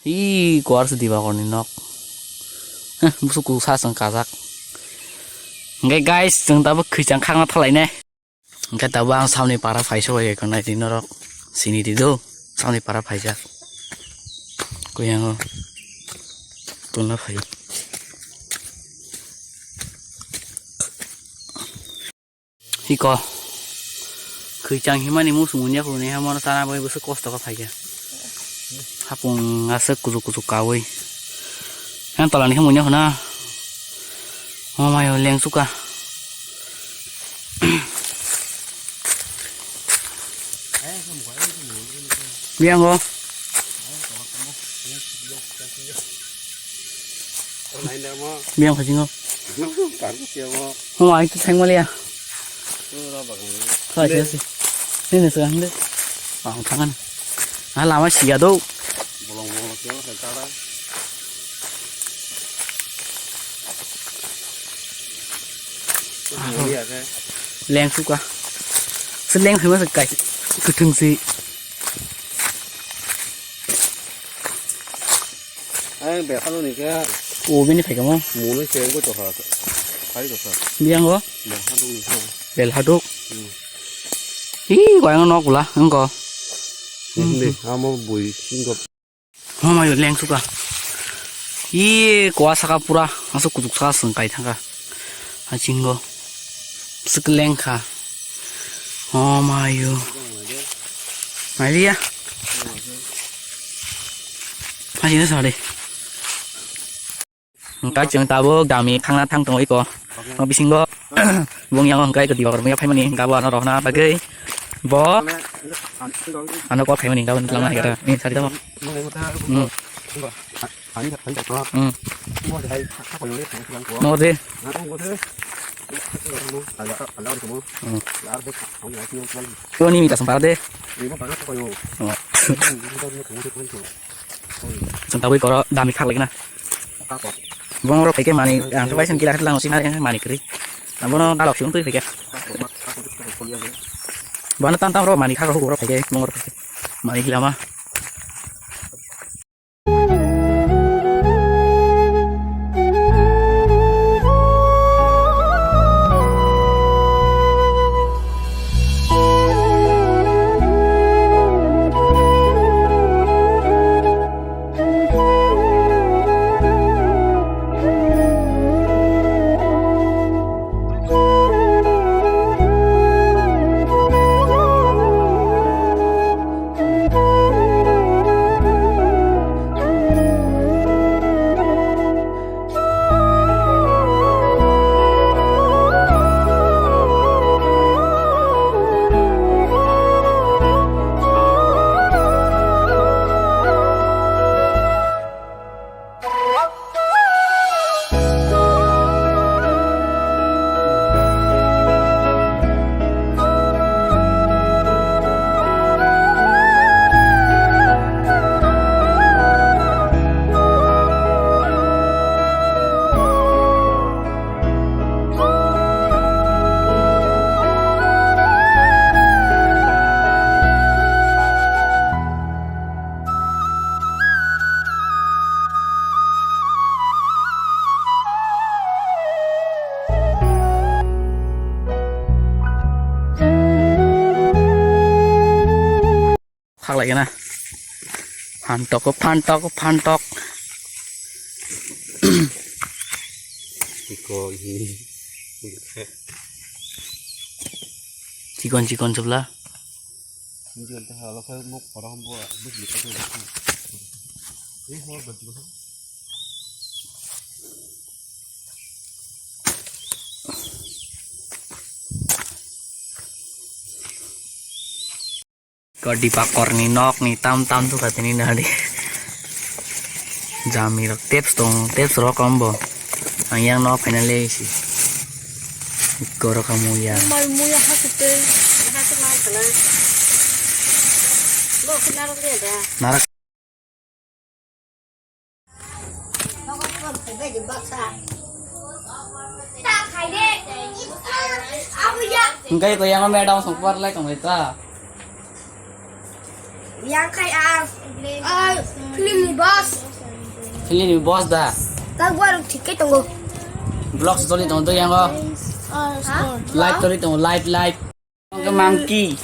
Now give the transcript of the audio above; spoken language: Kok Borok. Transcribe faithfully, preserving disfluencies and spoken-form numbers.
Ih, kuar se Dibakorni nok. Heh, busuk kusa chwng kajak. Hwnkhe guys, chwng tabuk khwichang khakna thalainai. Hwnkhe tabuk ang samni para phaisa bai khe naidi norok. Sini di do, samni para phaijak. Kuyango. Tuna phai. Hiko. Khwichang himani musu munya khuni hamano tana bai bwswk kosto kha phaikha. Hapung aswk kuchuk kuchuk kaui. Yang tolani khe munya khuna. Oh mayo lengsuka. Biango. Biang khasingo. Huma itu thang malia. Khai sih sih. Ini sih ande. Ah, tangan. Ah, lama sia do. Bolong bolong kaya saya cara. Lengsuka. Seleng hima sekai. Kutung si. Ai, bel hadu ni khe. O, bini phaikamo. Munu se go to ha. Phai to sa. Biango. Bel hadu ni khe. Bel haduk. Hmm. Ih, kau yang nok pula, engko. Ini, amo bui singkop. Oh mayo lengsuka. Ih, kua saka pura, aswk kuchuk saka swng kai thangka. Achingo. Swk lengkha. Oh mayo. Maliya. Masih ada sari. Hwnkhe chwng tabuk dami khangna thang tongo iko. O bisingo bung yang hwnkhe iko diwar maya phaimani hwnkhe abo ano rohna bagwi bo ano kok khaimani hwnkhe abo twlangna hai khe ni sari tamo. Hmm. Hmm. No de. Hmm. Ko ni mita sampar de. Oh. Chwng tabuk oro dami khak lagina. Bong oro phaikhe mani, ang bai san kila lang sina mani kri. Ang bono dalok sung twi phaikhe. Bono tam tam ro mani khak ro oro phaikhe bong oro phaikhe. Mani kila ma. Khaklai gana. Phantok, phantok, phantok. Iko ini. Chikon, chikon sebelah. Ini kan teh kalau saya mau orang buat bus di sini. Ini mau berjual. Ko Dipakor ni nok ni tam tam tu katini nadi. Jami rok tips tong, tips rok kombo. Ang yang nok finally si. Goro kamu ya. Mai muya ha kete, ha kete mai kana. Bo kena rok dia da. Narak. Hingkai ko yang madam songpar lai tong ta. Yang kai a, a, film ni boss. Film ni boss da. Kak warung thik khe tongo. Vlog choli tongo to yango. Live choli tongo, live, live. Monkey.